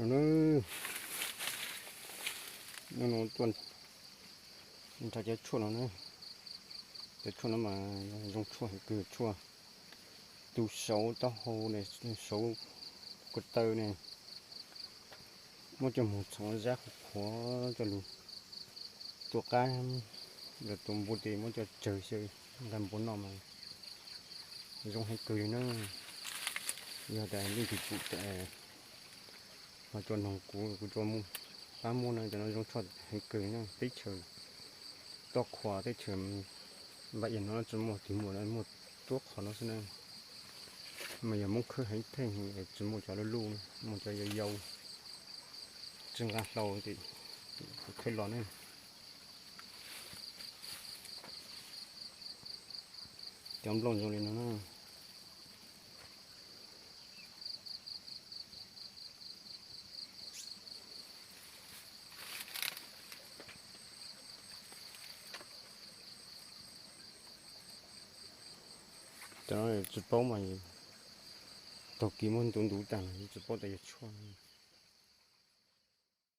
No na, no no tuaj nrhiav cov tshuaj no na. Cov tshuaj no mas zoo tshuaj heev kawg, tshuaj tu saud taub hau ne, saud ko taw ne. Muab coj mus txhoov zab qhuav qhuav coj lug tua qab, los tua npua tes muab coj tsawg xyaw nqa npua noj mas zoo heev kawg li na. Yog tas leej twg pum tas ho coj noog kuv, kuv coj muab pab muab na. Cov no zoo tshuaj heev kawg na. Teb chaws Toj Khuas, teb chaws Npab Iab no tsis muaj twg muaj, muaj tuab qhov no xwb na. Mas yog Hmoob khawb heev theej, tsis muaj cov luj luj, muaj cov yau yau tsis nqa hlau ces kuv khawb los ne. Cov nplooj zoo li no na. Cov no tsis paub mas taug kev muab ntuv ntuv tag los tsis paub tas yog tshuaj.